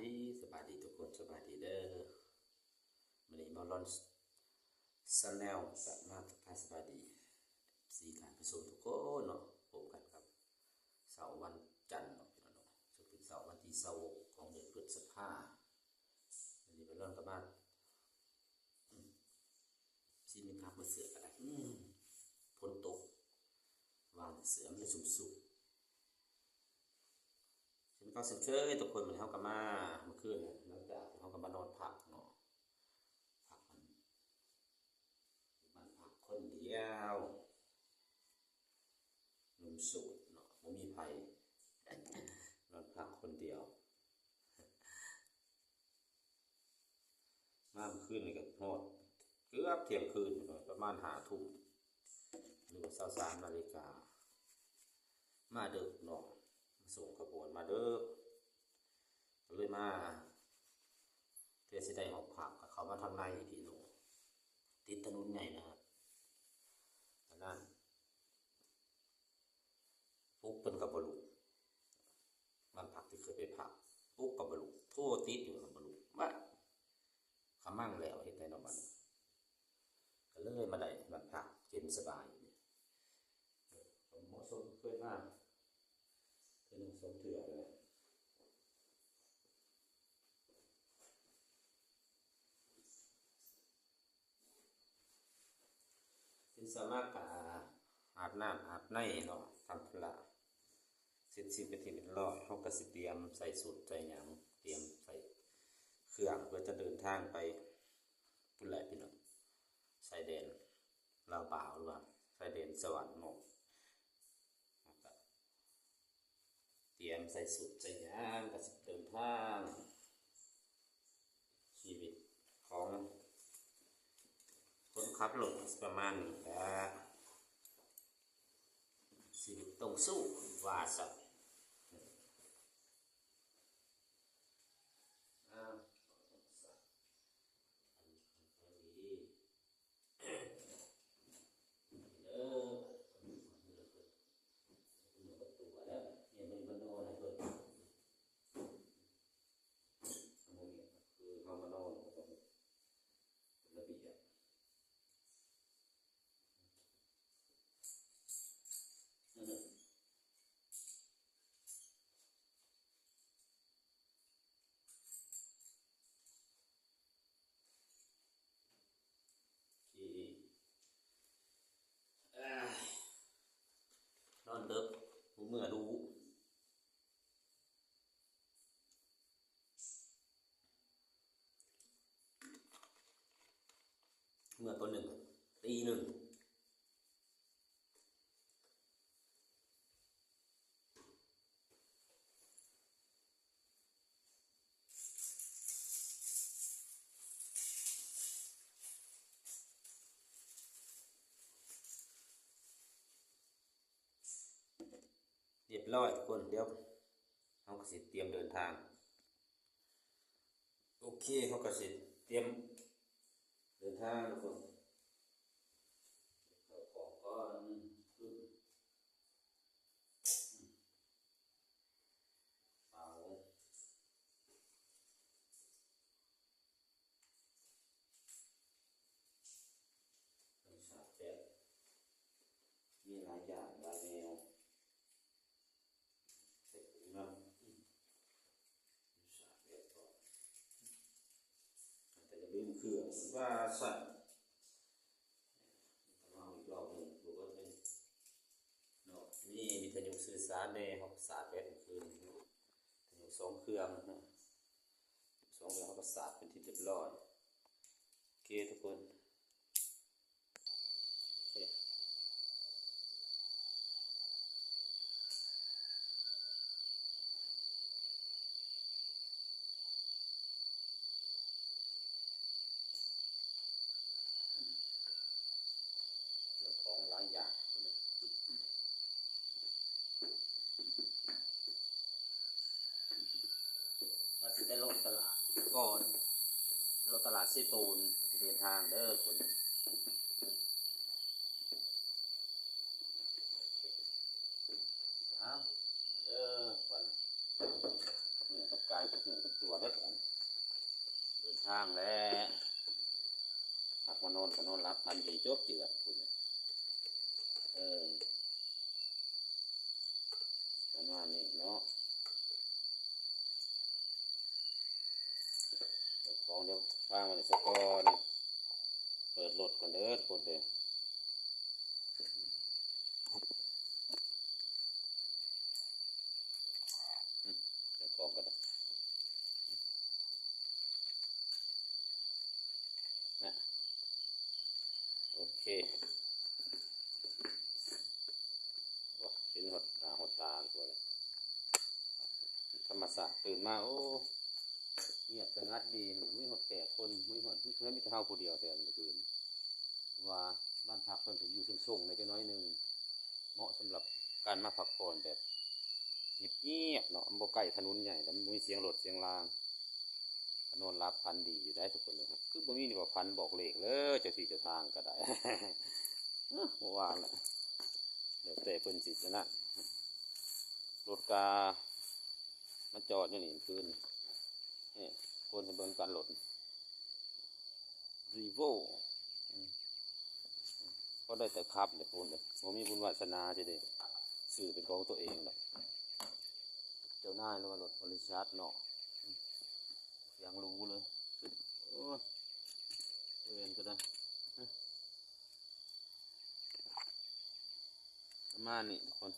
ດີ ສະບາຍດີທຸກຄົນ ສະບາຍດີເດີ. ມື້ນີ້ມາລອນ Channel ກະມາທັກທາຍສະບາຍດີ ເອັຟຊີ ທ່ານຜູ້ຊົມທຸກຄົນເນາະ. ພົບກັນກັບເຊົ້າວັນຈັນເນາະ ພີ່ນ້ອງເນາະ, ເຊິ່ງເປັນເຊົ້າວັນທີຊາວຫົກຂອງເດືອນພຶດສະພາ. ມື້ນີ້ມາລອນກະມາ ຊິມີພາບເມື່ອເສື້ອກໍໄດ້. ອືມ ຝົນຕົກ ວາງເສື້ອມັນໄດ້ຊຸ່ມໆ. ເຊັ່ນເກົ່າເຊັ່ນເຄີຍທຸກຄົນ, ມື້ນີ້ເຮົາກໍມາ ມື້ຄືນຫຼັງຈາກທີ່ເຮົາກໍມານອນພັກເນາະ, ພັກມັນ ຢູ່ບ້ານພັກຄົນດຽວ. ໜຸ່ມໂສດເນາະ ບໍ່ມີໃຜ ນອນພັກຄົນດຽວ. ມາມື້ຄືນນີ້ກໍຮອດເກືອບທ່ຽງຄືນ ປະມານຫ້າທຸ່ມ ຫຼືວ່າຊາວສາມນາລິກາ. ມາເດິກເນາະ ມາສົ່ງຂະບວນມາເດິກ ກໍເລີຍມາ ເພື່ອຊິໄດ້ຫ້ອງພັກ ກໍເຂົ້າມາທາງໃນພີ່ນ້ອງ ຕິດຖະໜົນໃຫຍ່ນະ ອັນນັ້ນ ປຸກເພິ່ນກໍບໍ່ລຸກ. ບ້ານພັກທີ່ເຄີຍໄປພັກ ປຸກກໍບໍ່ລຸກ, ໂທຕິດຢູ່ກໍບໍ່ລຸກ. ບາດຂະມັງແລ້ວເຮັດໃດເນາະບັດນີ້. ກໍເລີຍມາໄດ້ບ້ານພັກເຢັນສະບາຍ. ເອີ ເໝາະສົມ, ເຄີຍມາເທື່ອໜຶ່ງສອງເທື່ອແລ້ວ. ຕື່ນເຊົ້າມາກະອາບນ້ຳອາບໃນເນາະ, ທຳທຸລະເສັດສິ້ນເປັນທີ່ຮຽບຮ້ອຍ. ເຮົາກະຊິຕຽມໃສ່ຊຸດໃສ່ຫຍັງ, ຕຽມໃສ່ເຄື່ອງເພື່ອຈະເດີນທາງໄປພຸ້ນແຫຼະພີ່ນ້ອງ, ຊາຍແດນລາວບາວ ຫຼືວ່າຊາຍແດນສະຫວັນເນາະ. ເຮົາກະ ຕຽມໃສ່ຊຸດໃສ່ຫຍັງ ກະຊິເດີນທາງ. ຊີວິດຂອງຄົນຂັບລົດປະມານນີ້ແຫຼະ, ຊີວິດຕ້ອງສູ້ວ່າຊັ້ນ. ທີ່ ເອີຍ ນອນເດິກ ບໍ່ເມືອດູ ເມືອຕອນໜຶ່ງ ຕີໜຶ່ງ. ຮຽບຮ້ອຍທຸກຄົນ, ດຽວເຮົາກໍຊິຕຽມເດີນທາງ. ໂອເຄ ເຮົາກໍຊິຕຽມເດີນທາງທຸກຄົນ. ເຂົ້າຂອງກ່ອນ. ເປົາ ສາກແບດ ມີຫຼາຍຢ່າງຫຼາຍແນວ ໃສ່ຖົງນຳ. ສາກແບດກໍ ແຕ່ຢ່າລືມເຄື່ອງວ່າຊັ້ນ. ເອົາອີກລອບໜຶ່ງ ບໍ່ເບິດເລີຍເນາະ. ມີວິທະຍຸສື່ສານແດ່ ເຮົາສາກແບດຄືນ ວິທະຍຸສອງເຄື່ອງເນາະ, ສອງເຄື່ອງເຮົາກໍສາກເປັນທີ່ຮຽບຮ້ອຍ. ໂອເຄທຸກຄົນ. ເຄື່ອງຂອງຫຼາຍຢ່າງ ວ່າຊິໄປເລາະຕະຫຼາດກ່ອນ, ເລາະຕະຫຼາດເຊໂປນ ເດີນທາງເດີທຸກຄົນ. ເອົາ ມາເດີທຸກຄົນ ກັບເມືອກັບ ກາຍກະເຮືອນກັບຕົວເດີ ເດີນທາງແລ້ວ ພັກມານອນກະນອນຫຼັບຝັນດີຈົບເຈື່ອນພຸ້ນ ເອີ ປະມານນີ້ເນາະ ເຈົ້າຂອງ ດຽວວາງໄວ້ນີ້ສາກ່ອນ ເປີດລົດກ່ອນເດີທຸກຄົນເດີ. ອືມ ເຈົ້າຂອງກະໄດ້ ນະ ໂອເຄ ວ້າ ເຫັນຮອດໜ້າຮອດຕາຕົວເລີຍ ທຳມະຊາດຕື່ນມາ ໂອ້ ງຽບສະຫງັດດີ ບໍ່ມີຮອດແຂກຄົນ ບໍ່ມີຮອດ ມີແຕ່ເຮົາຜູ້ດຽວແຕ່ມື້ຄືນ ວ່າບ້ານພັກເພິ່ນກະຢູ່ເທິງຊົງແດ່ຈັກໜ້ອຍໜຶ່ງ ເໝາະສຳລັບການມາພັກຜ່ອນແບບງຽບໆເນາະ ມັນບໍ່ໃກ້ຖະໜົນໃຫຍ່ ແລ້ວມັນບໍ່ມີສຽງລົດສຽງລາງ ກະນອນຫຼັບຝັນດີຢູ່ໄດ໋ທຸກຄົນເອີຍ ຄືບໍ່ມີນີ້ວ່າຝັນບອກເລກເລີຍ ເຈົ້າທີ່ເຈົ້າທາງກະໄດ້ ເອີ ບໍ່ວ່າແຫຼະ ແລ້ວແຕ່ເພິ່ນຊິອັນນັ້ນ ລົດກະມາຈອດຢູ່ນີ້ຄືນ ນີ້ ຄົນໃຫ້ເບິ່ງກັນລົດ ຣີໂວ້ ອືມ ພໍໄດ້ແຕ່ຂັບເດພຸ້ນເດ ບໍ່ມີບຸນວາສະໜາຊິໄດ້ຊື້ເປັນຂອງຕົວເອງດອກ ເຈົ້ານາຍ ຫຼືວ່າລົດບໍລິສັດເນາະ ອືມ ຢ່າງຫຼູເລີຍ ໂອ້ຍ ເວນກະໄດ້ ອືມ ປະມານນີ້ທຸກຄົນ